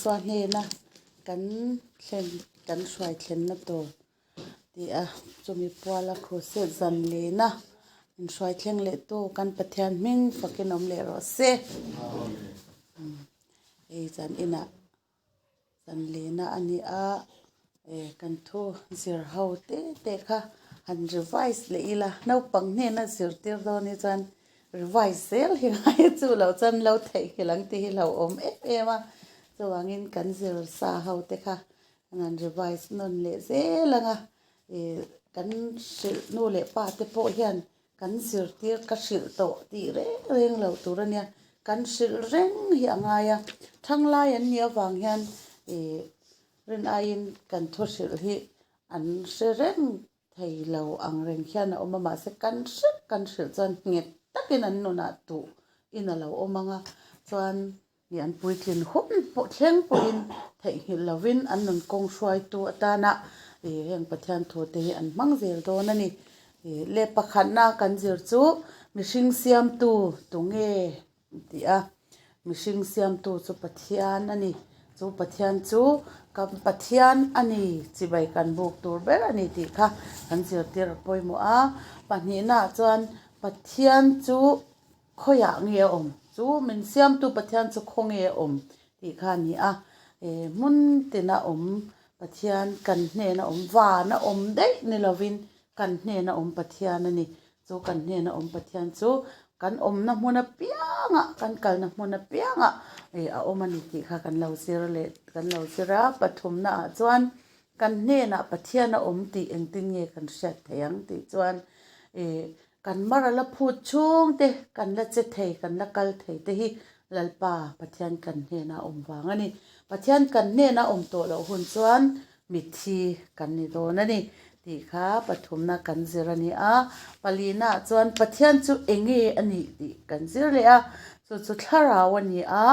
Isua hnena kan thlen kan hruai thlenna tur tih a chumi puala crusade zan lena inhruai thleng leh tu kan Pathian hming fakin awm leh rawh se. Hei zan inah zan lena a ni a eh kan thu zir ho te te kha han revise leh ila naupang hnena zirtir dawn hi chuan revise zel hi ngai a chu loh chuan lo theihnghilh ang tih hi hlauhawm em em a chuvangin kan zir sa ho te kha an han revise nawn leh zel ang a ih kan hrilh nu leh pa te pawh hian kan zirtir ka hrilh tawh tih reng reng loh tur a nia kan hrilh reng hi a ngai a thanglai an nih avang hian ih rin aiin kan thu hrilh hi an hre reng thei lo ang reng hian a awm a mahse kan hrep kan hrilh chuan nghet takin an nunah tuh in a lo awm ang a chuan Ih an puitlin hun pawh thleng pawhin theihnghilh lovin an nun kawng hruaitu atana ih heng Pathian thu te hi an hmang zel dawn a ni. Ih leh pakhatna kan zir chu mihring siamtu tunge tih a, mihring siamtu chu Pathian a ni. Chu Pathian chu kan Pathian a ni chibai kan buk tur ber a ni tih kha kan zirtir a pawimawh a. Pahnihnaah chuan Pathian chu Khawiah nge a awm? Chu min siamtu Pathian chu khaw nge a awm tih kha a ni a. Hmun tina awm Pathian kan hnena awm, vana awm daih ni lovin kan hnena awm Pathian a ni. Chu kan hnena awm Pathian chu kan awmna hmun apiangah, kan kalna hmun apiangah a awm a ni tih kha kan lo zir leh kan lo zir a. Pathumnaah chuan kan hnenah Pathian a awm tih engtin nge kan hriat theih ang tih chuan Kan mar a la phut chhung te, kan la che thei, kan la kal thei te hi Lalpa Pathian kan hnena awm vang a ni. Pathian kan hnena awm tawh loh hun chuan mitthi kan ni dawn a ni tih kha pathumna kan zir a ni a. Palinaah chuan Pathian chu enge a nih tih kan zir leh a, chu chu thlarau a ni a,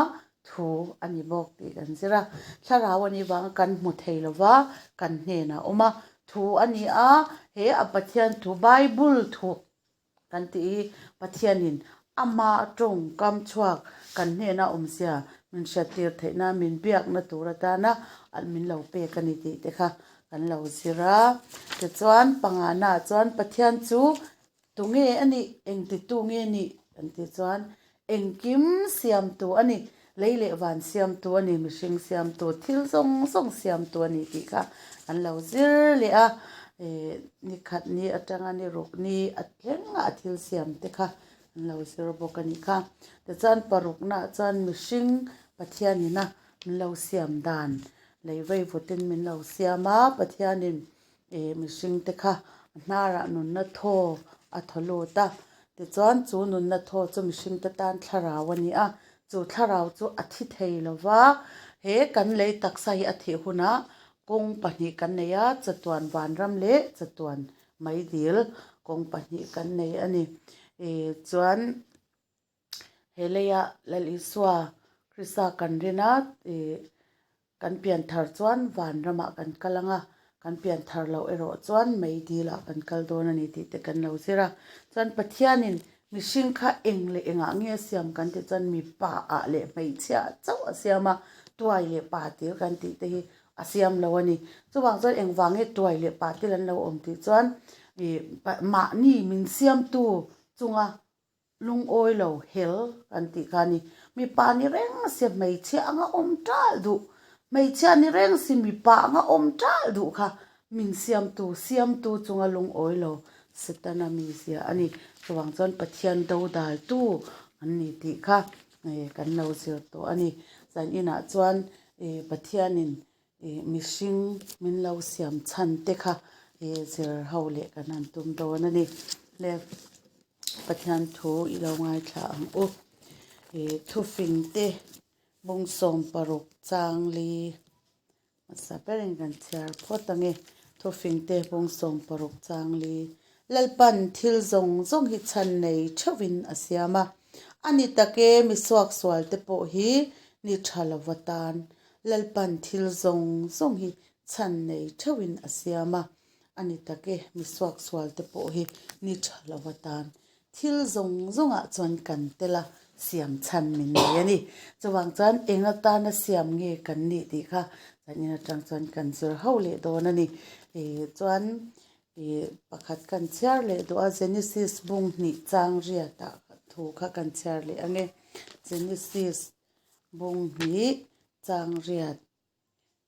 thu a ni bawk tih kan zir a. Thlarau a nih vanga kan hmu thei lo va, kan hnenah a awm a. Thu a ni a, he a Pathian thu, Bible thu kan tih hi Pathianin ama tawngkam chhuak kan hnena awmzia min hriattir theihna, min biakna tur atana min lo pek a ni tih te kha kan lo zir a. Tichuan, panganaah chuan Pathian chu Tunge a nih? Engtitu nge nih? Kan tih chuan engkim siamtu a ni. Lei leh van siamtu a ni, mihring siamtu, thil zawng zawng siamtu a ni tih kha an lo zir leh a. Ni khat ni atanga ni ruk ni a thleng a thil siam te kha an lo zir bawk a nih kha. Tichuan paruknaah chuan mihring Pathianina min lo siam dan, lei veivutin min lo siam a, Pathianin Ih mihring te kha a hnarah nunna thaw a thaw lut a, tichuan chu nunna thaw chu mihring te tan thlarau a ni a, chu thlarau chu a thi thei lo va, he kan lei taksa hi a thih hunah kawng pahnih kan nei a, chatuan vanram leh chatuan meidil kawng pahnih kan nei a ni. Ih chuan. He leia Lal Isua Krista kan rin a, ih kan pian thar chuan van ramah kan kal ang a, kan pian thar loh erawh chuan mei dilah kan kal dawn a ni tih te kan lo zir a. Chuan Pathianin mihring kha eng leh engah nge a siam kan tih chuan mipa ah leh hmeichhia ah chauh a siam a, tuai leh pa tir kan tih te hi a siam lo a ni. Chuvang chuan engvang nge tuai leh pa tir an lo awm tih chuan ih mahni min siamtu chunga Lungawi lo hel kan tih kha a ni. Mipa ni reng si hmeichhia anga awm tal duh, hmeichhia ni reng si mipa anga awm tal duh kha min siamtu, siamtu chunga lungawi lo Setana mizia a ni. Chuvang chuan Pathian dodaltu an ni tih kha kan lo zir tawh a ni. Zan inah chuan Pathianin mihring min lo siam chhan te kha zir ho leh kan han tum dawn a ni. Le Pathian thu i lo ngaithla ang u. Thufing te bung 60 chang li hmasa berin kan chhiar phawt ang e. Thufing te bung 60 chang li Lalpan thil zawng zawng hi chhan nei theuhin a siam a. A ni tak e mi suaksual te pawh hi ni tha lova tan Lalpan thil zawng zawng hi chhan nei theuhin a siam a, a ni tak e, mi suaksual te pawh hi ni tha lo atan thil zawng zawngah chuan kan tel a. siam chhan min nei a ni. Chuvang chuan eng atana siam nge kan nih tih kha zanin atang chuan kan zir ho leh dawn a ni. Ih chuan ih pakhat kan chhiar leh duh a Genesis bung hnih chang riatah thu kha kan chhiar leh ang e. Genesis bung hnih chang riat.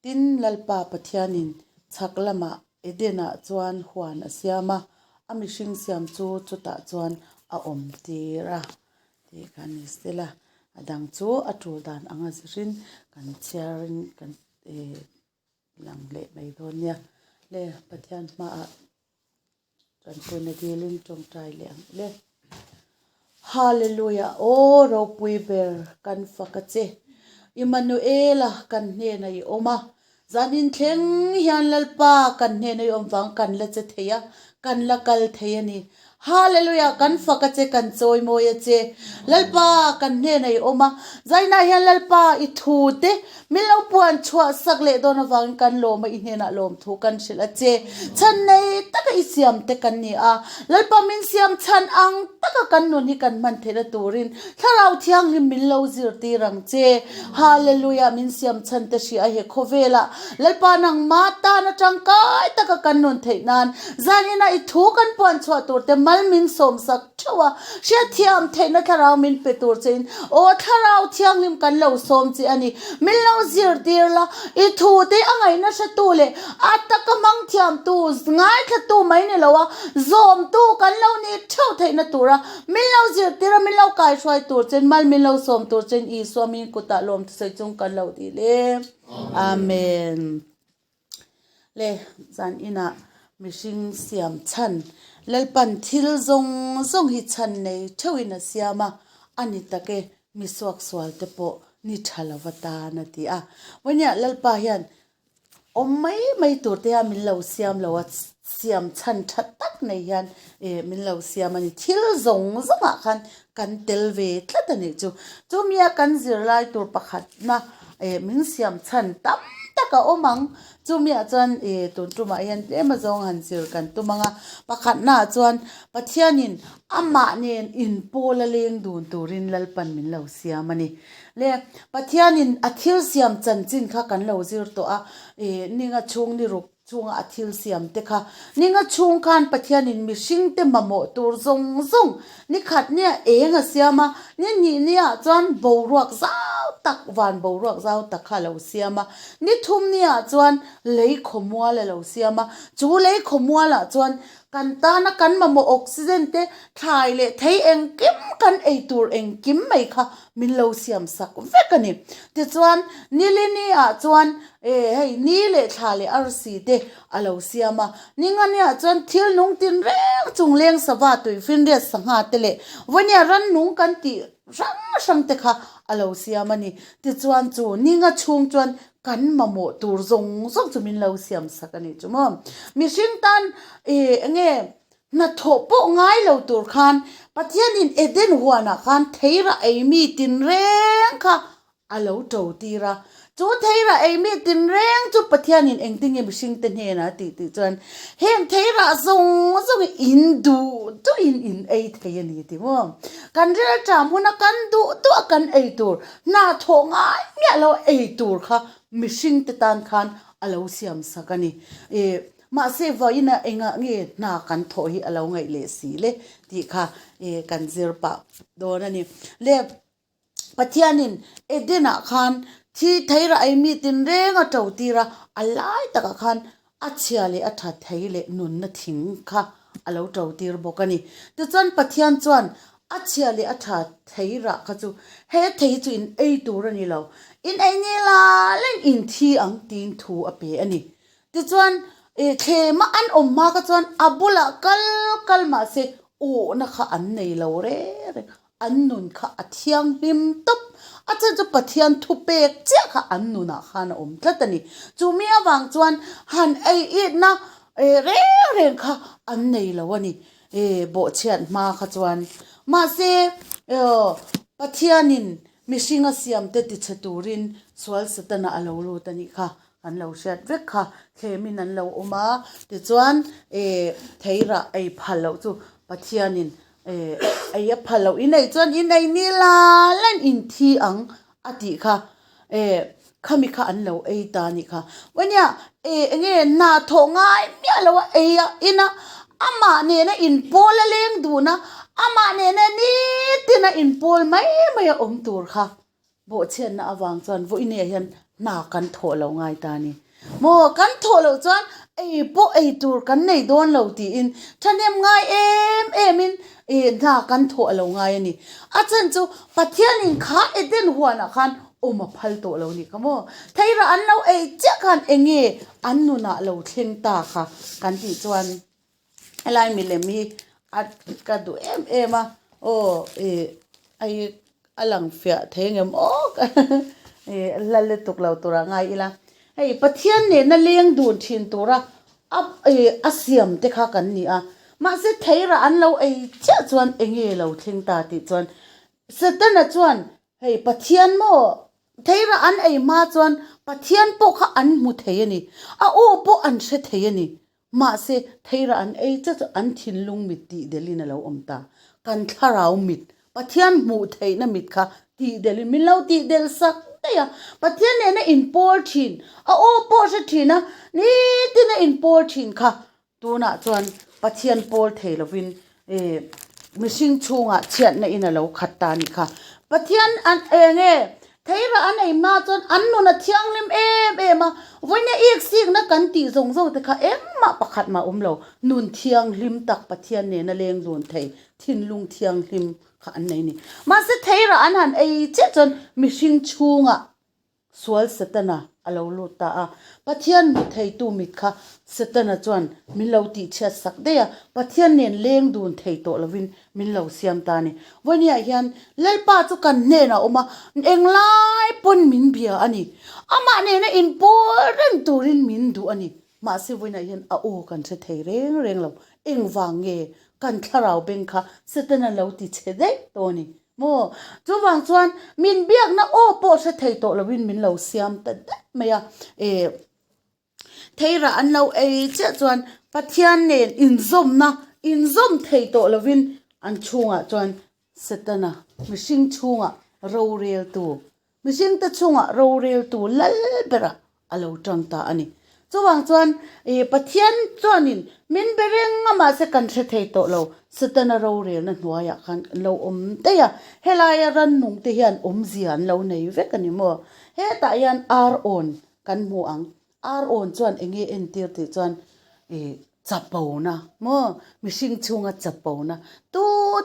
Tin, Lalpa Pathianin chhak lamah Eden-ah chuan huan a siam a, a mihring siam chu chutah chuan a awm tir a tih kha ni sela, a dang chu a tul dan anga zirin kan chhiarin kan lang leh mai dawn nia. Le Pathian hmaah Tanpuina dilin tawngtai leh ang le. Hallelujah aw ropui ber kan fak a che. Immanuela kan hnena i awm a. Zanin thleng hian Lalpa kan hnena i awm vang kan la che thei a, kan la kal thei a ni. Hallelujah kan fak a che kan chawimawi a che. Lalpa kan hnena i awm a. Zainah hian Lalpa i thu te Min lo puan chhuah sak leh dawn avangin kan lawm a, i hnenah lawmthu kan hrilh a che. Chhan nei taka i siam te kan ni a, Lalpa min siam chhan ang taka kan nun hi kan hman theihna turin Thlarau Thianghlim min lo zirtir ang che. Hallelujah min siam chhan te hria he khawvelah Lalpa nangmah tan atangkai taka kan nun theih nan zaninah i thu kan puan chhuah tur te mal min sawm sak theuh a, Hriatthiam theihna thlarau min pe tur chein aw thlarau thianghlim kan lo sawm che a ni. Min lo zirtir la, i thu te a ngaihna hretu leh a taka hmang thiamtu, ngaithlatu mai ni lo a, zawmtu kan lo nih theuh theihna tura min lo zirtir a, min lo kaihruai tur chein mal min lo sawm tur chein Isua min kutah lawm thusawi chung kan lo dil e. Amen. Le zan inah mihring siam chhan Lalpan thil zawng zawng hi chhan nei theuhin a siam a, a ni tak e, mi suaksual te pawh ni tha lova tan a ti a. Vawinia Lalpa hian awm mai mai tur te hian min lo siam lo a, siam chhan tha tak nei hian min lo siam a ni. Thil zawng zawngah khan kan tel ve tlat a nih chu. Chumia kan zirlai tur pakhatna min siam chhan tam tak a awm ang. Chumiah chuan tun tumah hian tlem azawng han zir kan tum ang a. Pakhatnaah chuan Pathianin amah nen inpawl a leng dun turin Lalpan min lo siam a ni. Le Pathianin a thil siam chanchin kha kan lo zir tawh a, ninga chhung ni ruk Chunga a thil siam te kha ninga chhung khan Pathianin mihring te mamawh tur zawng zawng ni khat nia eng a siam a, ni hnih nia chuan boruak zau tak van boruak zau tak kha a lo siam a, ni thum nia chuan lei khawmual a lo siam a, chu lei khawmualah chuan kan tana kan mamawh oxygen te thlai leh thei engkim kan ei tur engkim mai kha min lo siam sak vek a ni. Tichuan nilini ah chuan E, hei ni leh thla leh arsi te a lo siam a, ningania chuan thil nung tin reng chung leng sava tuifinriat sangha te leh vawnia rannung kan tih hrang hrang te kha a lo siam a ni. Tichuan chu ninga chhung chuan kan mamawh tur zawng zawng chu min lo siam sak a nih chu maw. Mihring tan e enge hnathawh pawh ngai lo tur khan Pathianin Eden huanah khan theirah ei mi tinreng kha A lo to tir a. Chu theirah ei mi tinreng chu Pathianin engtinge mihringte hnenah a tih tih chuan, Heng theirah zawng zawng hi in duh duhin in ei thei a ni ti maw? Kan rilṭam huna kan duh duh a kan ei tur, hna thawh ngai miah lo ei tur kha mihringte tan khan a lo siam sak a ni. Ih, mahse vawiina engah nge hna kan thawh hi a lo ngaih leh si le tih kha ih kan zir pah dawn a ni. Le. Pathianin Eden-ah khan thi theirah ei mi tinreng a to tir a, a lai takah khan a chhia leh a tha thei leh nunna thing kha a lo to tir bawk a ni. Tichuan Pathian chuan a chhia leh a tha theirah kha chu he thei chu in ei tur a ni lo, in ei ni la leng in thi ang tiin thu a pe a ni. Tichuan thlema an awm hma kha chuan a bulah kal kal mahse awhna kha an nei lo reng reng. An nun kha a thianghlim tawp. A chhan chu Pathian thupek chiah kha an nunah khan a awm tlat a ni. Chu mi avang chuan han ei itna reng reng kha an nei lo a ni. Bawhchhiat hma kha chuan. Mahse, Pathianin mihringa siamte tichhe turin sual Setana a lo lut a nih kha. An lo hriat vek kha thlemin an lo awm a. Tichuan, theirah ei phal loh chu Pathianin. Ei a phal loh in ei chuan in ei ni la la in in thi ang a tih kha khami kha an lo ei ta a nih kha. Ania eng nge hna thawh ngai miah lo a ei a in a amah nena inpawl a leng dun a amah nena nitin a inpawl mai mai a awm tur kha. Bawhchhiatna avang chuan vawiinah hian hna kan thawh lo ngai ta a ni. Maw kan thawh loh chuan ei pawh ei tur kan nei dawn lo tiin thahnem ngai em em in hna kan thawh a lo ngai a ni. A chhan chu Pathianin kha Eden huanah khan awm a phal tawh lo ni kha maw. Theirah an lo ei chiah khan eng nge an nunah lo thleng ta kha kan tih chuan Helai milem hi a ka duh em em a aw ih a hi a lang fiah thei angem aw ih la lutuk lo tura ngai ila hei Pathian nena leng dun thin tura a ih a siam te kha kan ni a mahse theirah an lo ei chiah chuan eng nge lo thleng ta tih chuan Setana chuan hei Pathian maw theirah an ei hma chuan Pathian pawh kha an hmu thei a ni a aw pawh an hre thei a ni Mahse, theira an ei che chu an thinlung mit tih delhin a lo awm ta. Kan thlarau mit, Pathian hmuh theihna mit kha tih delhin min lo tih del sak daih a. Pathian nena inpawl thin, a aw pawh hre thin a, nitin a inpawl thin kha tunah chuan Pathian pawl thei lovin mihring chhungah chhiatna in a lo khat ta a nih kha. Pathian an eng nge Theirah an ei hma chuan an nun a thianghlim em em a, vawiina iksikna kan tih zawng zawng te kha engmah pakhat mah awm lo. Nun thianghlim tak Pathian nena leng dun thei thinlung thianghlim kha an nei a ni. Mahse theirah an han ei chiah chuan mihring chhungah sual Setana a lo lut ta a, Pathian hmu theitu mit kha Setana chuan min lo tihchhiat sak daih a, Pathian nen leng dun thei tawh lovin min lo siam ta a ni. Vawinia hian Lalpa chu kan hnenah a awm a, englai pawn min bia a ni. Amah nena inpawl reng turin min duh a ni. Mahse vawiinah hian a aw kan hre thei reng reng lo. Engvang nge kan thlarau beng kha Setana lo ti chhe daih tawh a ni maw? Chuvang chuan min biakna aw pawh hre thei tawh lovin min lo siam ta daih mai a. Eh. Theirah an lo ei chiah chuan Pathian nen inzawmna inzawm thei tawh lovin an chhungah chuan Setana mihring chhungah roreltu, mihringte chhungah roreltu lal berah a lo tang ta a ni. Chuvang chuan Pathian chuanin min be reng a mahse kan hre thei tawh lo, Setana rorelna hnuaiah khan an lo awm daih a, helaia rannungte hian awmzia an lo nei vek a ni maw? Hetah hian ar awn Kan hmu ang. Ar awn chuan eng nge entir tih chuan ih chapona maw mihring chhunga chapona tu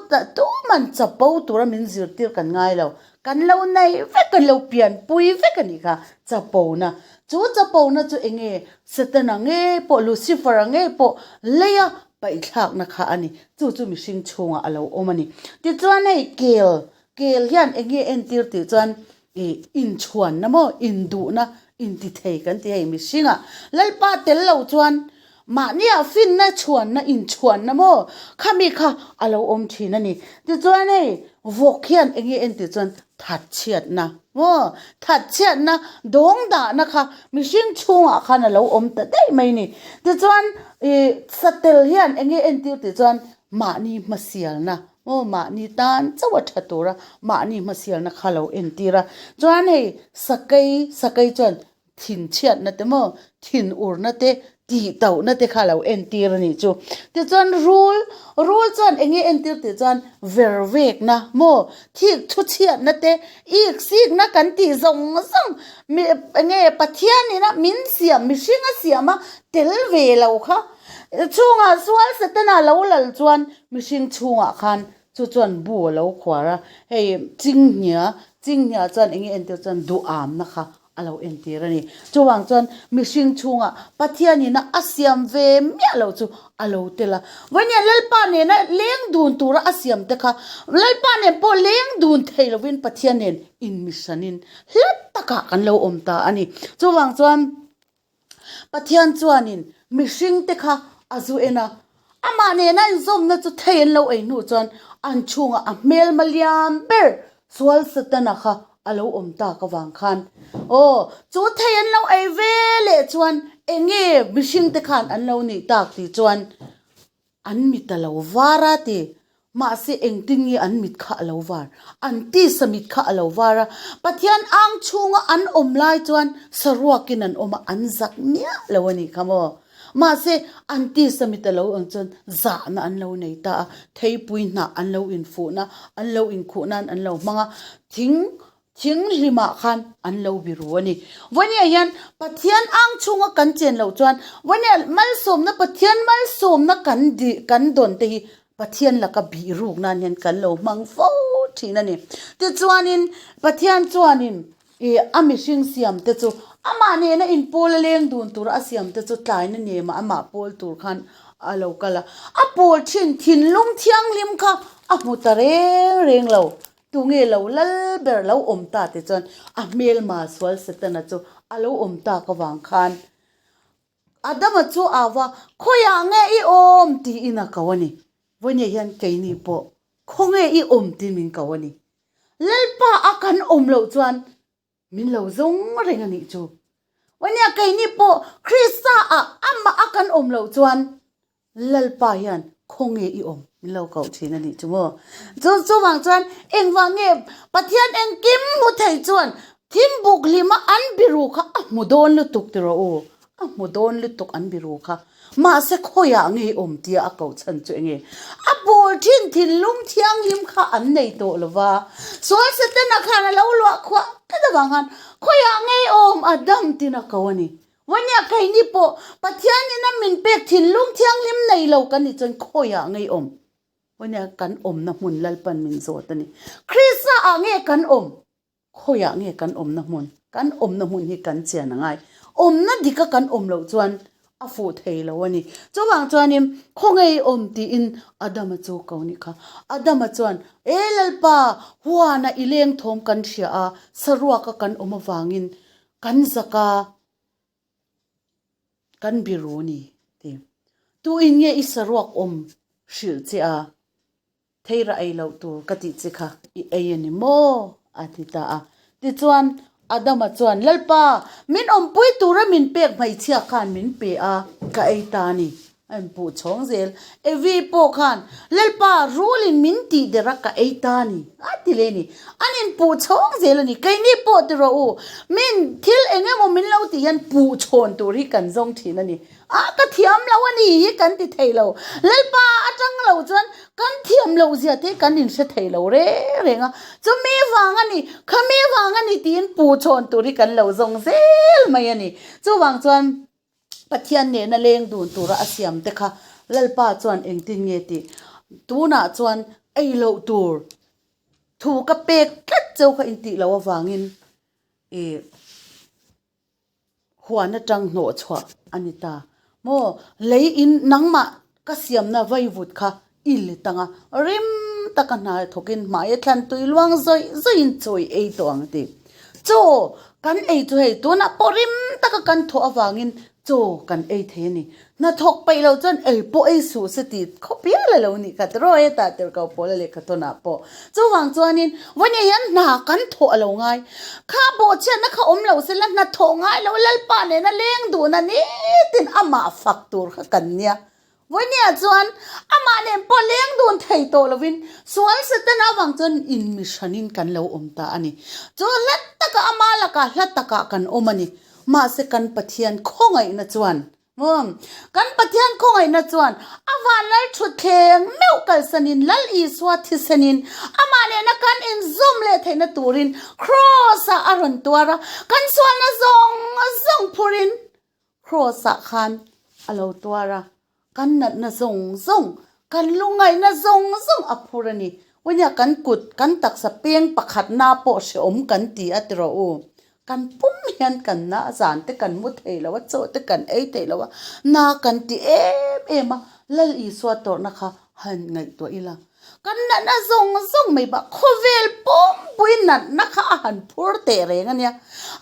ta tuman chapo tura min zirtir kan ngai lo. Kan lo nei vek kan lo pianpui vek a nih kha chapona. Chu chapona chu eng nge Setana ngei pawh Lucifer-a ngei pawh leia paihthlakna kha a ni. Chu chu mihring chhungah a lo awm a ni. Tichuan hei kel kel hian eng nge entir tih chuan Ih, inchhuanna maw, induhna, intithei kan ti hei mihringah. Lalpa tel lo chuan mahnia finna chhuanna, inchhuanna maw, khami kha a lo awm thin a ni. Tichuan hei vawk hian eng nge entir chuan thatchhiatna maw, thatchhiatna dawngdahna kha mihring chhungah khan a lo awm ta daih mai a ni. Tichuan ih satel hian eng nge entir tih chuan mahni hmasialna Aw mahni tan chauh a tha tura mahni hmasialna kha lo entir a, chuan hei sakei sakei chuan thinchhiatna te maw thinurna te tihtohna te kha lo entir a nih chu. Tichuan rul rul chuan eng nge entir tih chuan vervekna maw thik thuchhiatna te iksikna kan tih zawng zawng mi eng nge Pathian ina min siam mihring a siam a tel ve lo kha Chhungah sual Setana lo lal chuan mihring chhungah khan chu chuan bu a lo khuar a, hei chinghnia, chinghnia chuan eng nge entir chuan duhamna kha a lo entir a ni. Chuvang chuan mihring chhungah Pathianina a siam ve miah loh chu a lo tel a. Vawinia Lalpa nena leng dun tura a siam te kha Lalpa nen pawh leng dun thei lovin Pathian nen inmihranin hla takah kan lo awm ta a ni. Chuvang chuan. Pathian chuanin mihringte kha a zu en a, amah nena inzawmna chu thei an lo ei hnu chuan an chhungah a hmelma lian ber sual Setana kha a lo awm tak avang khan aw chu thei an lo ei ve leh chuan enge mihringte khan an lo nih tak tih chuan an mi ta lo var a ti. Mahse engtin nge an mit kha a lo var? An tisa mit kha a lo var a, Pathian ang chhunga an awm lai chuan saruakin an awm a, an zak miah lo a nih kha maw? Mahse an tisa mit a lo ang chuan zahna an lo nei ta a, theipui hnah an lo infuhna, an lo inkhuh nan an lo hmang a, thing Thinghlimah khan an lo biru a ni. Vawnia hian Pathian ang chhunga kan chen loh chuan Vawnia malsawmna Pathian malsawmna kan di kan dawn te hi Pathian laka bih ruk nan hian kan lo hmang fo thin a ni. Tichuanin Pathian chuanin ih a mihring siam te chu amah nena inpawl a leng dun tura a siam te chu tlaina nemah amah pawl tur khan a lo kal a. A pawl thin thinlung thianghlim kha a hmu ta reng reng lo. Tunge lo lal ber lo awm ta te chuan a hmelma sual Setana chu a lo awm tak avang khan Adama chu a va, Khawiah nge i awm? tiin a ko a ni. Vawinia hian keini pawh khawnge i awm tiin min ko a ni. Lalpa a kan awm loh chuan Min lo zawng reng a nih chu. Wania keini pawh Krista ah amah a kan awm loh chuan Lalpa hian khawnge i awm min lo koh thin a nih chu maw. Chu chuvang chuan engvang nge Pathian engkim hmu thei chuan thim buk hlima an biru kha a hmu dawn lutuk ti rawh u. A hmu dawn lutuk an biru kha. Mahse khawiah nge i awm tia a koh chhan chu enge? A pawl thin thinlung thianghlim kha an nei tawh lo va. Sual Setana khan a lo luah khuah tlat avang khan khawiah nge i awm a dam tin a ko a ni. Vawnia keini pawh Pathianin a min pek thinlung thianghlim nei lo kan nih chuan khawiah nge i awm? Vawnia kan awmna hmun Lalpan min zawt a ni. Krista ah nge kan awm? Khawiah nge kan awmna hmun? Kan awmna hmun hi kan chian a ngai. Awmna dika kan awm loh chuan a fuh thei lo a ni. Chuvang chuanin khawnge i awm tiin Adama chu ko ni kha. Adama chuan, E Lalpa, huana i leng thawm kan hria a, saruaka kan awm avangin kan zak a, kan biru a ni, ti. Tuin nge i saruak awm hrilh che a? Theira ei loh tur ka tih che kha i ei a ni maw? a ti ta a. Tichuan, Adama chuan, Lalpa, min awmpui tura min pek hmeichhia khan min pe a, ka ei ta a ni, a inpuh chhawng zel. Evi pawh khan, Lalpa, rulin min tih der a, ka ei ta a ni, a ti leh a ni. An inpuh chhawng zel a ni. Keini pawh ti rawh u, min thil eng emaw min lo tih hian puh chhawn tur hi kan zawng thin a ni. A ka thiam lo a ni hi kan ti thei lo. Lalpa atang lo chuan kan thiam loh zia te kan inhre thei lo reng reng a. Chumi vang a ni, khami vang a ni tiin pu chhawn tur hi kan lo zawng zel mai a ni. Chuvang chuan Pathian nena leng dun tura a siam te kha Lalpa chuan engtin nge tih tunah chuan ei loh tur thu ka pek tlat cheu kha intih loh avangin ih Huan atang hnawh chhuah a ni ta maw? Lei in nangmah ka siamna vaivut kha i let ang a, rim taka hna thawkin hmaia thlan tui luang zawih zawihin chaw i ei tawh ang ti. Chaw kan ei chu hei tunah pawh rim taka kan thawh avangin chaw kan ei thei a ni. Hnathawk peih loh chuan ei pawh ei suh se tih khawp hial a lo nih kha tiraw hetah tirhkoh pawl a lehkha tawnah pawh. Chuvang chuanin vawiin hian hna kan thawh a lo ngai. Kha bawhchhiatna kha awm lo sela hna thawh ngai lo Lalpa nena leng duhna nitin amah fak tur kha kan nia. Vawinia chuan amah nen pawh leng dun thei tawh lovin sual Setana avang chuan inmihranin kan lo awm ta a ni. Chu hla takah ama lakah hla takah kan awm a ni. Mahse kan Pathian khawngaihna chuan Maw? Kan Pathian khawngaihna chuan a van lal thutthleng meuh kalsanin Lal Isua thisenin amah nena kan inzawm leh theihna turin Kraws-ah a rawn tuar a, kan sualna zawng zawng phurin Kraws-ah khan a lo tuar a, kan natna zawng zawng, kan lungngaihna zawng zawng a phur a ni. Uinia kan kut, kan taksa peng pakhatna pawh hrehawm kan ti a ti rawh u. Kan pum hian kan na a zan te kan mu thei lo a, chaw te kan ei thei lo a, na kan ti em em a, Lal Isua tawrhna kha han ngaihtuah ila. Kan natna zawng zawng mai bak khawvel pumpui natna kha a han phur teh reng a nia.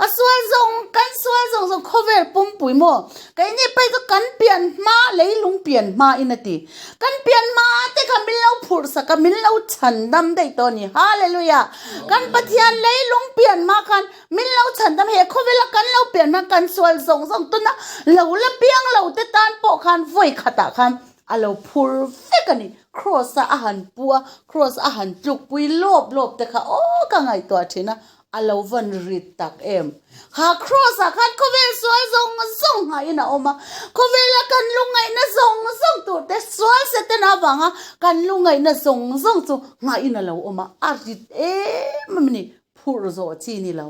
A sual zawng, kan sual zawng zawng khawvel pumpui maw? Keini phei chu kan pian hma, leilung pian hma in a ti. Kan pian hma te kha min lo phurh sak a, min lo chhan dam daih tawh a ni. Hallelujah! Kan Pathian leilung pian hma khan min lo chhan dam, he khawvela kan lo pian hma kan sual zawng zawng tuna lo la piang lo te tan pawh khan vawi khatah khan. A lo phur vek a ni. Kraws a a han pu a, kraws a han tlukpui lawp lawp te kha aw ka ngaihtuah thin a, a lo van rit tak em. Kha kraws ah khan khawvel sual zawng zawng ngaihin a awm a, khawvela kan lungngaihna zawng zawng tur te sual Setana avanga kan lungngaihna zawng zawng chu ngaihin a lo awm a, a rit em a ni. Phurh zawh chi ni lo.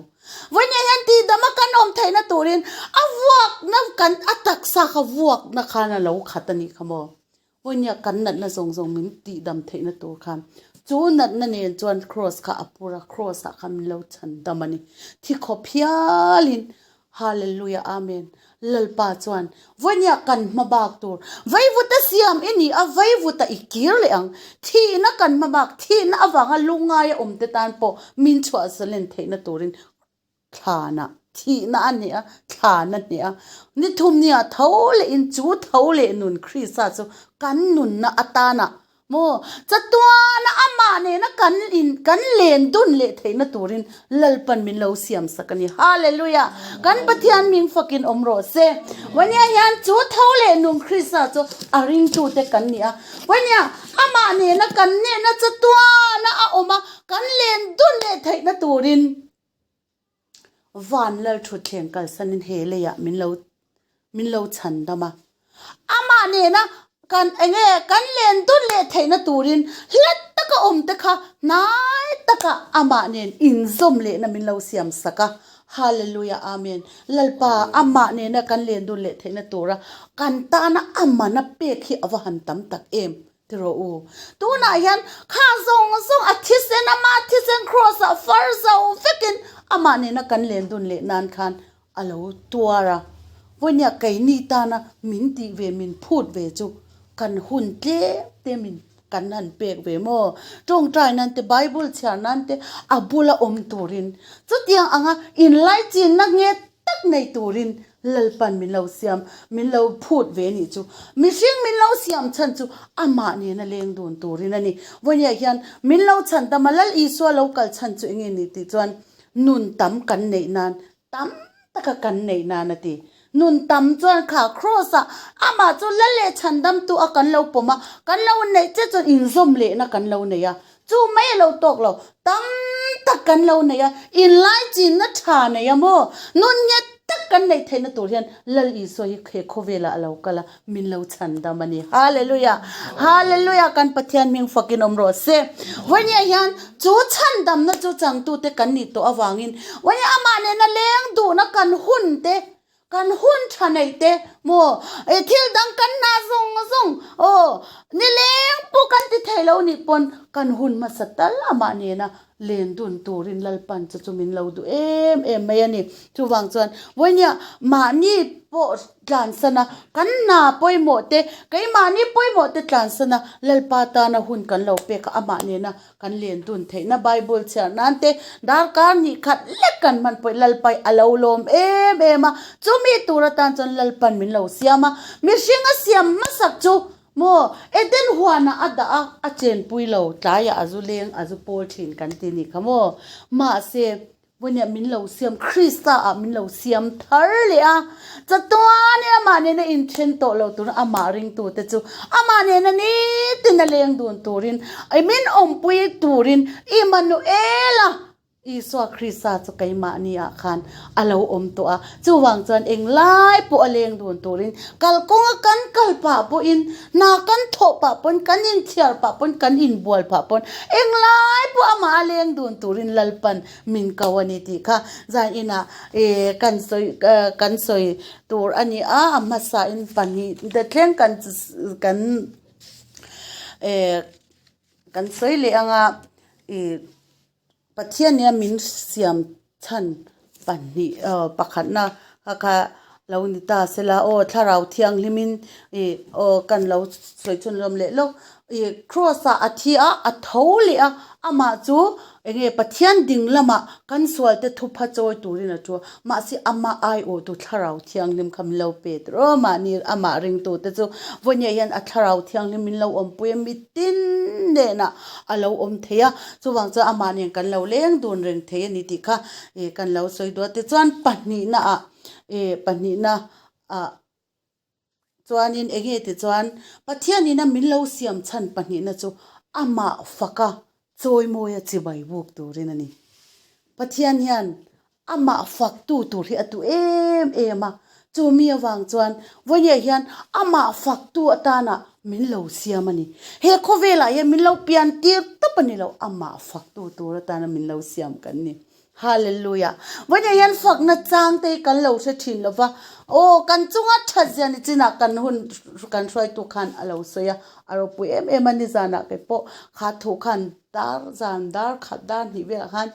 Vawinia hian tihdama kan awm theihna turin a vuakna kan a taksa kha vuakna khan a lo khat a nih kha maw? Vawinia kan natna zawng zawng min tihdam theihna tur khan chu natna nen chuan kraws kha a pur a, kraws ah khan min lo chhan dam a ni. Thi khawp hialin Hallelujah Amen Lalpa chuan vawinia kan hma bak tur veivuta siam i ni a veivuta i kir leh ang thihna kan hma bak thihna avanga lungngaia awm te tan pawh min chhuah zalen theihna turin thlana thihna a hneh a thlana hneh a ni thumnia tho leh in chu tho leh nun Krista chu kan nunna atana Maw? Chatuana amah nena kan in kan len dun leh theihna turin Lalpan min lo siam sak a ni. Hallelujah! Kan Pathian ming fakin awm rawh se. Vania hian chu tho leh nung Krista chu a ringtute kan ni a. Vania amah nena kan nehna chatuana a awm a, kan len dun leh theihna turin Van lal thutthleng kalsanin he leiah min lo min lo chhan dam a. Amah nena kan enge kan len dun leh theihna turin hlat taka awm te kha hnai taka amah nen inzawm lehna min lo siam sak a. Hallelujah Amen. Lalpa amah nena kan len dun leh theihna tura kan tana amana pek hi a va han tam tak em. Ti rawh u. Tunah hian kha zawng zawng a thisen, ama thisen kraws ah far zo vekin amah nena kan len dun leh nan khan a lo tuar a. Vawinia keini tana min tih ve, min phut ve chu kan hun tlem te min kan han pek ve maw? Tawngtai nan te, Bible chhiar nan te a bula awm turin chutiang anga inlaichinna nghet tak nei turin Lalpan min lo siam, min lo phut ve nih chu. Mihring min lo siam chhan chu amah nena leng dun turin a ni. Vawinia hian min lo chhan tam a, Lal Isua lo kal chhan chu enge ni tih chuan nun tam kan neih nan, tam taka kan neih nan a ti. Nun tam chuan kha Kraws ah amah chu Lal leh chhandamtu a kan lo pawm a, kan lo neih che chuan inzawm lehna kan lo nei a. Chu mai a lo tawk lo, tam tak kan lo nei a, inlaichinna tha nei a maw? Nun nghet tak kan neih theihna tur hian Lal Isua hi he khawvelah a lo kal a, min lo chhan dam a ni. Hallelujah! Hallelujah! Kan Pathian hming fakin awm rawh se. Vawinia hian chu chhandamna chu changtute kan nih tawh avangin vawinia amah nena leng duhna kan hun te, Kan hun tha neih te maw e thil dang kan na zawng zawng aw nileng pawh kan ti thei lo nih pawn kan hun hmasa tal amah nena len dun turin Lalpan chu chu min lo duh em em mai a ni. Chuvang chuan vawinia mahni pawh tlansan a kan hna pawimawh te keimahni pawimawh te tlansan a Lalpa tana hun kan lo pek a amah nena Kan len dun theihna Bible chhiar nan te darkar hnih khat lek kan hman pawih Lalpai a lo lawm em em a, chumi tur atan chuan Lalpan min lo siam a, mihring a siam hmasak chu maw Eden huanah a dah a, a chenpui lo tlaiah a zu leng a zu pawl thin kan ti ni kha maw mahse Vawinia min lo siam, Krista ah min lo siam thar leh a, chatuanin amah nena inthen tawh lo turin amah ringtute chu amah nena nitin a leng dun turin, min awmpui turin Immanuela, Isua Krista chu keimahni ah khan a lo awm tawh a. Chuvang chuan englai pawh a leng dun turin kalkawnga kan kal pah pawhin, hna kan thawh pah pawn, kan inthiar pah pawn, kan inbual pah pawn englai pawh amah a leng dun turin Lalpan min ko a ni tih kha zan inah ih kan sawi kan sawi tur a ni a, a hmasain pahnih te thleng kan kan eh kan sawi leh anga ih. Pathian nia min siam chhan pahnih aw pakhatna kha kha lo ni ta sela aw thlarau thianghlimin ih aw kan lo sawi chhun hlawm leh lawk ih cross ah a thi a a tho leh a amah chu eng nge Pathian ding lamah kan sual te thupha chawi turin a thu a mahse amah aiawhtu thlarau thianghlim kha min lo pe tur aw mahni amah ringtute chu vawinia hian a thlarau thianghlim min lo awmpui a mitin hnenah a lo awm thei a, chuvang chuan amah nen kan lo leng dun reng thei a ni tih kha ih kan lo sawi duh a, tichuan pahnihna ah ih pahnihna ah. Chuanin enge ti chuan Pathianina min lo siam chhan pahnihna chu amah faka chawimawia chibai buk turin a ni. Pathian hian amah faktu tur hi a tu em em a, chu mi avang chuan vawinia hian amah faktu atana min lo siam a ni. He khawvelah hian min lo pian tir tawp a ni lo, amah faktu tur atana min lo siam kan ni. Hallelujah. Vawinia hian fakna chang te hi kan lo hre thin lo va, aw kan chunga that zia ni chinah kan hun kan hruaitu khan a lo sawi a, a ropui em em a nizanah kei pawh kha thu khan dar zan dar khat dar hnih velah khan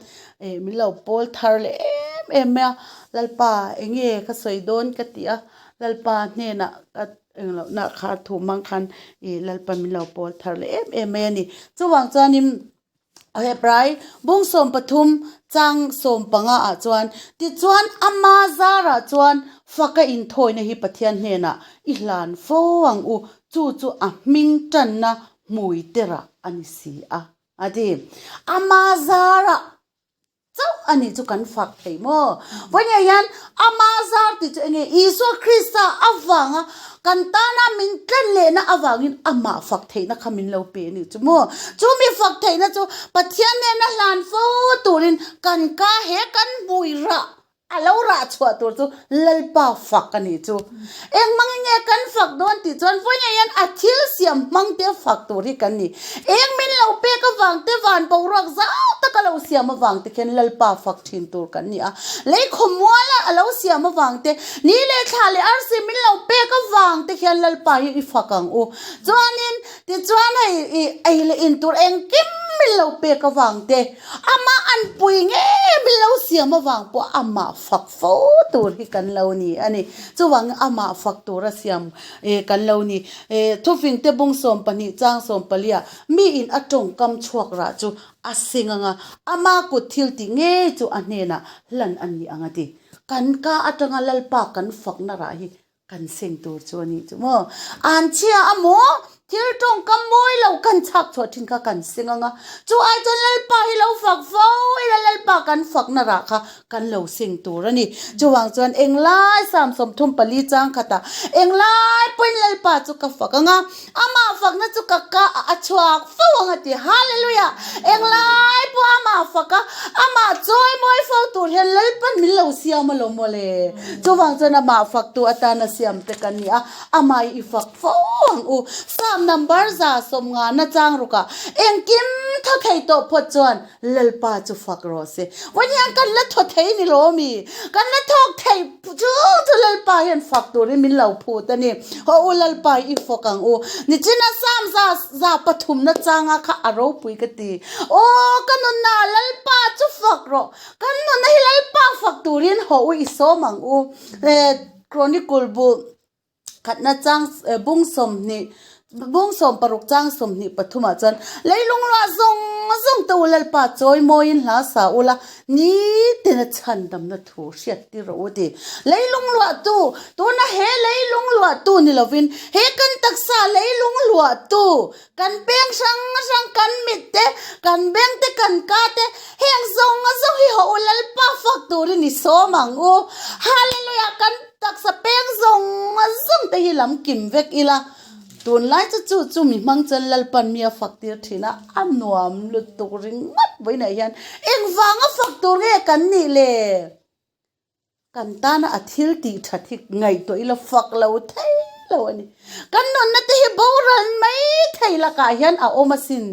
eh min lo pawl thar leh em em mai a, Lalpa enge ka sawi dawn ka ti a, Lalpa hnenah ka engloh nah kha thu hmang khan ih Lalpa min lo pawl thar leh em em mai a ni. Chuvang chuanin. Hebrai bung 13 chang 15 ah chuan, Tichuan ama zarah chuan faka inthawina hi Pathian hnenah i hlan fo ang u, chu chu a hming tanna hmui terah a ni si a, a ti. Ama zarah chauh a nih chu kan fak thei maw? Vawinia hian ama zar tih chu enge Isua Krista avanga kan tana min tlen lehna avangin amah fak theihna kha min lo pe a nih chu maw? Chu mi fak theihna chu Pathian nena hlan fo turin kan ka he kan hmui rah a lo rah chhuah tur chu Lalpa fak a nih chu. Engmangin nge kan fak dawn tih chuan vawinia hian a thil siam hmang te fak tur hi kan ni. Eng min lo pek avang te van boruak zau taka lo siam avang te khian Lalpa fak thin tur kan ni a. Lei khawmuala a lo siam avang te, ni leh thla leh arsi min lo pek avang te khian Lalpa hi i fak ang u. Chuanin tichuan hei i ei leh in tur engkim min lo pek avang te, Amah an pui ngei min lo siam avang pawh amah fak fo tur hi kan lo ni a ni. Chuvangin amah fak tura siam kan lo ni. Thufing te bung 12 chang 14 ah miin a tawngkam chhuak rah chu a seng ang a, ama kut thil tih ngei chu a hnenah hlan a ni ang a ti. Kan ka atanga Lalpa kan fakna rah hi Kan seng tur chu a nih chu maw? An chhia a maw? Thil tawngkam mawi lo kan chhak chhuah thin kha kan seng ang a, chu ai chuan Lalpa hi lo fak fo ila Lalpa kan fakna rah kha kan lo seng tur a ni. Chuvang chuan englai Psalm 34 chang khatah englai pawhin Lalpa chu ka fak ang a, amah fakna chu ka ka a chhuak fo ang a ti. Hallelujah! Englai pawh amah fak a, amah chawi mawi fo tur hian Lalpan min lo siam alawm mawle. Chuvang chuan amah faktu atana siam te kan ni a, amah hi i fak fo ang u. Psalm number 150 na chang rukah engkim thaw thei tawh phawt chuan Lalpa chu fak rawh se. Vawiin hian kan la thaw thei ni lo mi? Kan la thawk thei chung chu Lalpa hian fak turin min lo phut a ni. Haw u Lalpa hi i fak ang u. Nichina Psalm 103 na changa kha a ropui ka ti. Aw ka nunna Lalpa chu fak rawh. Kan nunna hi Lalpa fak turin haw u i sawm ang u. Chronicle bu khatna chang bung 20 bung 60 chang 23 ah chuan leilung luah zawng zawng te u Lalpa chawi mawiin hla sa ula nitin a chhandamna thu hriat tir rawh u ti. Leilung luah tu tuna he leilung luah tu ni lovin he kan taksa leilung luah tu Kan peng hrang hrang, kan mit te, kan beng te, kan ka te, heng zawng zawng hi haw u Lalpa fak turin i sawm ang u. Hallelujah! Kan taksa peng zawng zawng te hi lam kim vek ila. Tunlai chu chu chu mi hmang chuan Lalpan mi a fak tir thin a, a nuam lutuk ringawt vawiinah hian engvanga fak tur nge kan nih le? Kan tana a thil tih that hi ngaihtuah ila fak lo thei lo a ni. Kan nunna te hi boral mai thei lakah hian a awm asin.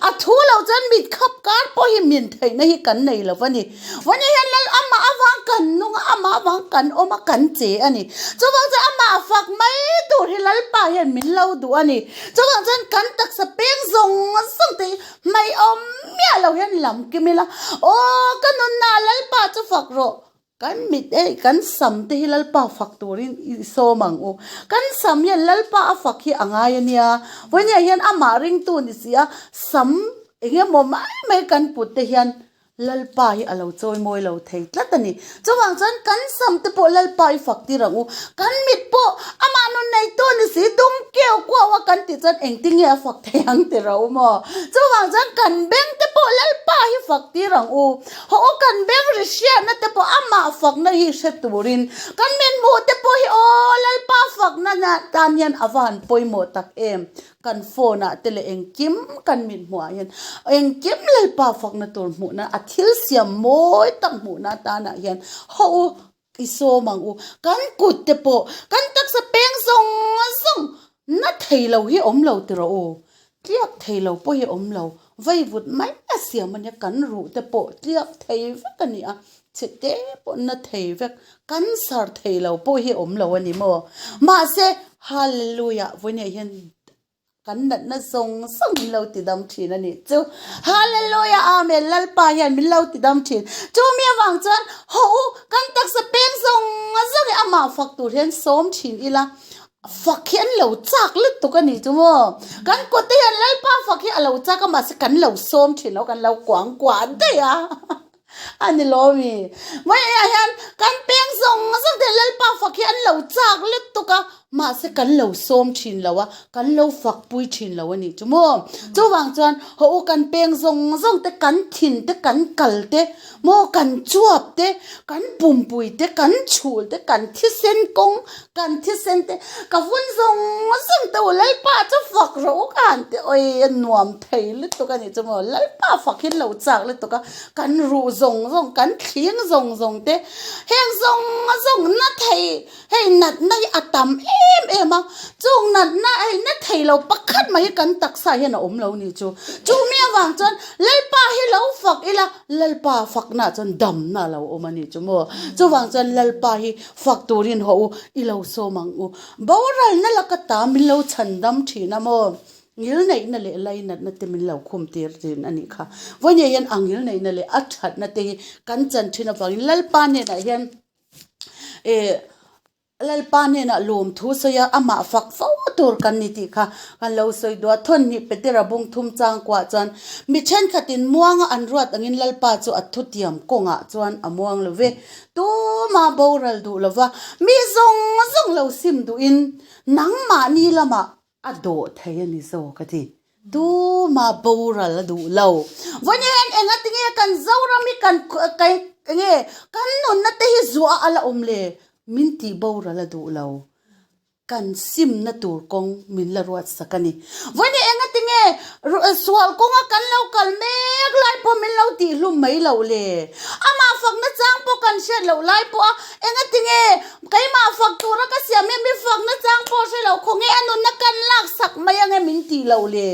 A thu lo chuan mit khap kar pawh hi min theihna hi kan nei lo a ni. Vawni hian Lal amah avang kan nung a, amah avang kan awm a, kan che a ni. Chuvang chuan amah fak mai tur hi Lalpa hian min lo duh a ni. Chuvang chuan kan taksa peng zawng zawng te hi hmeiawm miah lo hian lam kim ila, Aw ka nunna Lalpa chu fak rawh. Kan mit ei, kan sam te hi Lalpa fak turin i sawm ang u. Kan sam hian Lalpa a fak hi a ngai a nia. Vawinia hian amah ringtu ni si a, sam eng emaw mai mai kan put te hian Lalpa hi a lo chawi mawi lo thei tlat a ni. Chuvang chuan kan sam te pawh Lalpa i fak tir ang u. Kan mit pawh amah nun neitu ni si, dum keu kuau a kan tih chuan engtin nge a fak thei ang ti ro maw? Chuvang chuan kan beng te pawh. pawh Lalpa hi fak tir ang u. Haw u kan beng ri hriatna te pawh amah fakna hi hre turin kan min hmuh te pawh hi aw Lalpa fakna tan hian a va han pawimawh tak em. Kan phone ah te leh engkim kan mit hmuh ah hian engkim Lalpa fakna tur hmuhna a thil siam mawi tak hmuhna atanah hian haw u I sawm ang u. Kan kut te pawh kan taksa peng zawng zawng na thei lo hi awm lo ti rawh u. Tliak thei lo pawh hi awm lo. Vaivut mai a siam a nia kan ruh te pawh tliak thei vek a ni a. Chhe te pawh na thei vek. Cancer thei lo pawh hi awm lo a ni maw. Mahse Hallelujah vawinia hian Kan natna zawng zawng min lo ti dam thin a nih chu. Hallelujah Amen Lalpa hian min lo ti dam thin. Chu mi avang chuan haw u kan taksa peng zawng zawng hi amah fak tur hian sawm thin ila fak hi an lo chak lutuk a nih chu maw. Kan kut te hian Lalpa fak hi a lo chak a mahse kan lo sawm thin lo kan lo kuang kuah daih a. A ni lo mi. Vawiinah hian kan peng zawng zawng te Lalpa fak hi an lo chak lutuk a, mahse kan lo sawm thin lo a, kan lo fak pui thin lo a nih chu maw. Chuvang chuan haw u kan peng zawng zawng te, kan thin te, kan kal te, maw kan chuap te, kan pumpui te, kan chhul te, kan thisen kawng, kan thisen te, ka vun zawng zawng te u Lalpa chu fak rawh u ka han ti awi a nuam thei lutuk a nih chu maw. Lalpa fak hi lo chak lutuk a. Kan ruh zawng zawng, kan thling zawng zawng te, heng zawng zawng na thei, hei natna hi a tam em em a, chung natna hei na thei lo pakhat mai hi kan taksa hian a awm lo ni chu. Chu mi avang chuan Lalpa hi lo fak ila, Lalpa fakna chuan damna a lo awm a ni chu maw. Chuvang chuan Lalpa hi fak turin haw u, i lo sawm ang u. Boralna laka ta min lo chhandam thin a maw. Ngilneihna leh lainatna te min lo khum tir thin a nih kha. Vawinia hian a ngilneihna leh a thatna te hi kan chan thin avangin Lalpa hnenah hian eh Lalpa hnenah lawmthu sawi a, amah fak fo tur kan ni tih kha kan lo sawi duh a. Thawnhnih Petera bung thum chang kuah chuan mi thenkhatin muanga an ruat angin Lalpa chu a thutiam kawngah chuan a muang lo ve. Tuma boral duh lova mi zawng zawng lo sim duhin nangmahni lamah A dawh thei a ni zawk a ti. Tuma boral a duh lo. Vawiin hian enga tinge kan Zoram hi kan enge kan nunna te hi zuah a la awm le? Min tih boral a duh lo. Kan simna tur kawng min la ruat sak a ni. Vawiin hi enga tinge sual kawnga kan lo kal mek lai pawh min lo tih hlum mai loh le? Amah fakna chang pawh kan hriat loh lai pawh a enga tinge Keimah fak tura ka siam hi mi fakna chang pawh hre lo khaw nge a nunna kan lak sak mai ange min tih loh le?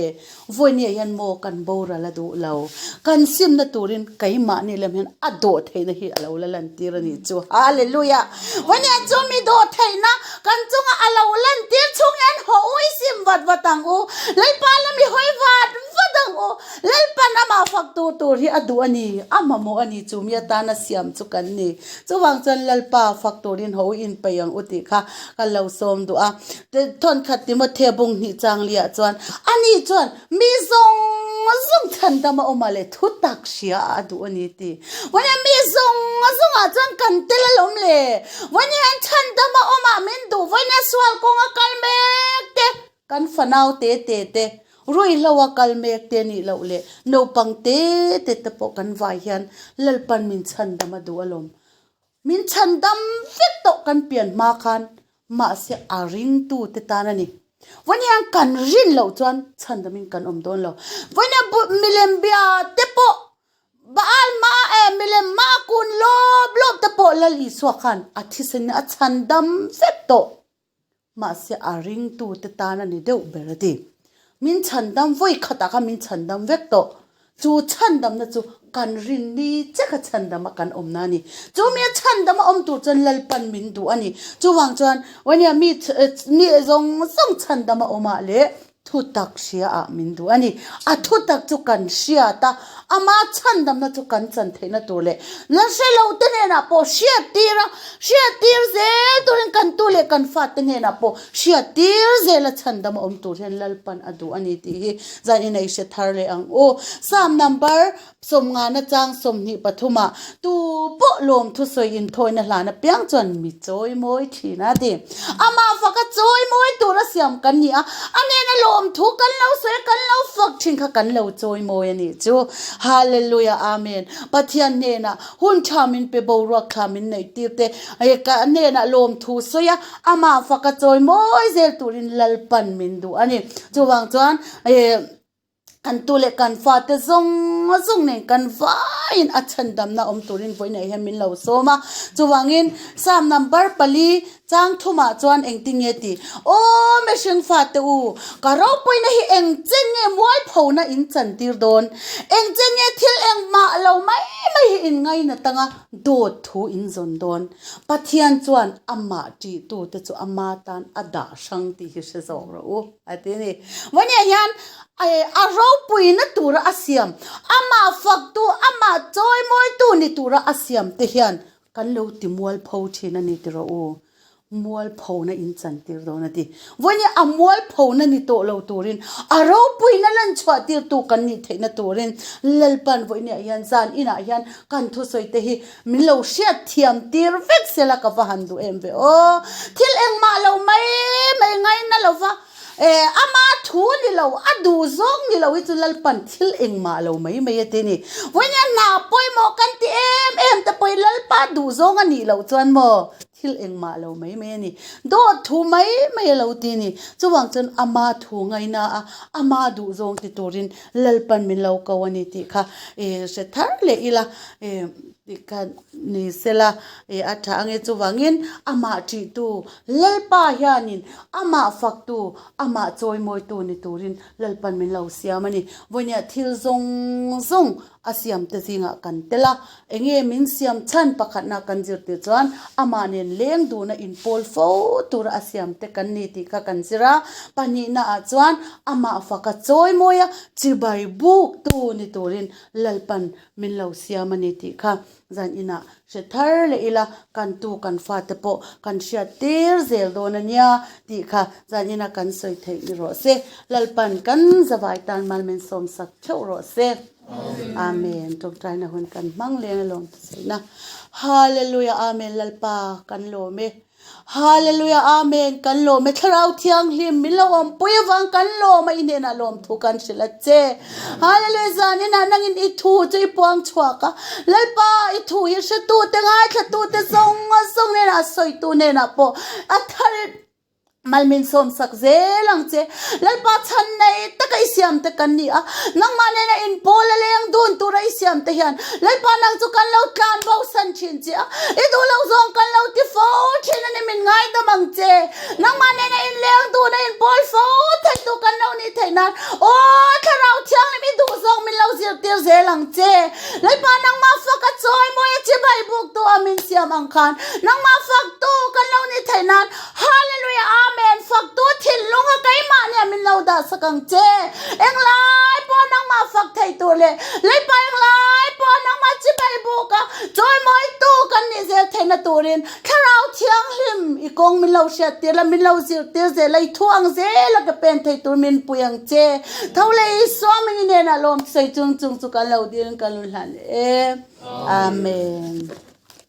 Vawinia hian maw kan boral a duh lo. Kan simna turin keimahni lem hian a dawh theihna hi a lo la lantir a nih chu. Hallelujah! Vawinia chu mi dawh theihna kan chunga a lo lantir chhung hian haw u i sim vat vat ang u. Lalpa lam i hawi vat vat ang u. Lalpan amah fak tur tur hi a duh a ni, a mamawh a ni chu mi atana siam chu kan ni. Chuvang chuan Lalpa fak turin haw in peih ang u tih kha ka lo sawm duh a. Thawnkhat Timothea bung hnih chang liah chuan ani chuan mi zawng zawng chhandam a awm a leh thu tak hria a duh a ni ti. Vawiin mi zawng zawngah chuan kan tel alawm le. Vawiin hian chhandam a awm ah min duh, vawiin a sual kawnga kal mek te kan fanau te te te ruihhlo a kal mek te nih loh leh naupang te te te pawh kan vai hian Lalpan min chhandam a duh alawm. Min chhandam vek tawh kan pian hma khan mahse a ringtu te tan a ni. Vawiin hian kan rin loh chuan chhandamin kan awm dawn lo. Vawiin hian milem bia te pawh Baal ma e milem ma kun lawp lawp te pawh Lal Isua khan a thisen a chhandam vek tawh. Mahse a ringtute tan a ni deuh ber a ti. Min chhandam vawi khatah khan min chhandam vek tawh. Chu chhandamna chu kan rin ni che kha chhandama kan awmna a ni. Chu mi a chhandama awm tur chuan Lalpan min duh a ni. Chuvang chuan Wania mi mi zawng zawng chhandama awmah leh Thutak hria ah min duh a ni. A thutak chu kan hriat a, ama chhandamna chu kan chan theihna tur leh la hre lo te hnenah pawh hriat tir a, hriat tir zel turin kan tu leh kan fate hnenah pawh hriat tir zel a chhandam a awm tur hian Lalpan a duh a ni tih hi zan in a i hre thar leh ang u. Psalm number. Sawmngana chang 23 ah tu pawh lawmthu sawi inthawina hlan apiang chuan mi chawi mawi thin a ti. Amah faka chawi mawi tura siam kan ni a, a nena lawmthu kan lo sawi a, kan lo fak thin kha kan lo chawi mawi a nih chu. Hallelujah Amen. Pathian hnenah hun tha min pe boruak thla min neih tir te, ka hnenah lawmthu sawi a, amah faka chawi mawi zel turin Lalpan min duh a ni. Chuvang chuan Kan tu leh kan fate zawng zawng nen kan vaiin a chhandamna awm turin vawiinah hian min lo sawm a. Chuvangin Psalm number pali chang thumah chuan engtin nge tih? Aw mihring fate u, ka ropuina hi eng chen nge mualphona in chantir dawn? Eng chen nge thil engmah lo mai mai hi in ngainat anga dawt thu in zawn dawn? Pathian chuan amah ṭihtute chu ama tan a dah hrang tih hi hre zawk rawh u. A ti a ni. Vawiinah hian a ropuina tura a siam, amah faktu, amah chawimawitu ni tura a siam te hian kan lo ti mualpho thin a ni ti rawh u. Mualphona in chantir dawn a ti. Vawiinah a mualphona ni tawh lo turin, a ropuina lan chhuah tirtu kan nih theihna turin Lalpan vawiinah hian zan inah hian kan thusawi te hi min lo hriat thiam tir vek sela ka va han duh em ve aw. Thil engmah lo mai mai ngaina lo va, eh ama thu ni lo, a duh zawng ni lo hi chu Lalpan thil engmah lo mai mai a ti ni. Vawinia hna pawimawh kan ti em em te pawhin Lalpa duh zawng a nih loh chuan maw thil engmah lo mai mai a ni. Dawt thu mai mai a lo ti ni. Chuvang chuan ama thu ngaina a, ama duh zawng ti turin Lalpan min lo ko a ni tih kha eh hre thar leh ila eh tih kha ni sela eh a tha ange chuvangin amah ṭihtu Lalpa hianin amah faktu amah chawimawitu ni turin Lalpan min lo siam a ni. Vawinia thil zawng zawng a siam te zingah kan tel a, enge min siam chhan pakhatna kan zir tih chuan amah nen leng duna inpawl fo tura a siam te kan ni tih kha kan zir a, pahnihna ah chuan amah faka chawimawi a chibai buk tu ni turin Lalpan min lo siam a ni tih kha zan inah hre thar leh ila kan tu kan fate pawh kan hriat tir zel dawn a nia tih kha zan ina kan sawi theih ni rawh se. Lalpan kan zavai tan mal min sawmsak theuh rawh se. Amen. Tawngtaina hun kan hmang leng alawm thusaina. Hallelujah Amen Lalpa kan lawm e. Hallelujah Amen kan lawm e Thlarau Thianghlim min lo awmpui avang kan lawm a i hnenah lawmthu kan hrilh a che. Hallelujah zaninah nangin i thu chu i puang chhuak a Lalpa i thu hi hretute ngaithlatute zawng zawng hnenah sawitu hnenah pawh a thar Mal min sawmsak zel ang che. Lalpa chhan nei taka i siam te kan ni a, nangmah nena inpawl a leng dun tura i siam te hian Lalpa nang chu kan lo tlan bo san thin che a, i duh lo zawng kan lo ti fo thin a ni min ngaidam ang che. Nangmah nena inleng dun a inpawl fo thei tu kan lo nih theih nan Aw Thlarau Thianghlim i duh zawng min lo zirtir zel ang che. Lalpa nangmah fak a chawi mawi a chibai buk tu a min siam ang khan nangmah fak tu kan lo nih theih nan Hallelujah Amen Faktu thinlung a keimah nia min lo dah sak ang che. Englai pawh nangmah fak thei tur leh Leipa englai pawh nangmah chibai buk a chawimawitu kan nih zel theihna turin Thlarau Thianghlim i kawng min lo hriat tir la min lo zir tir zel a i thu ang zel a ka pen thei tur min pui ang che. Tho leh Isua min i hnenah lawm sawi chung chung chu kan lo dil in kan lo hlan e. Amen.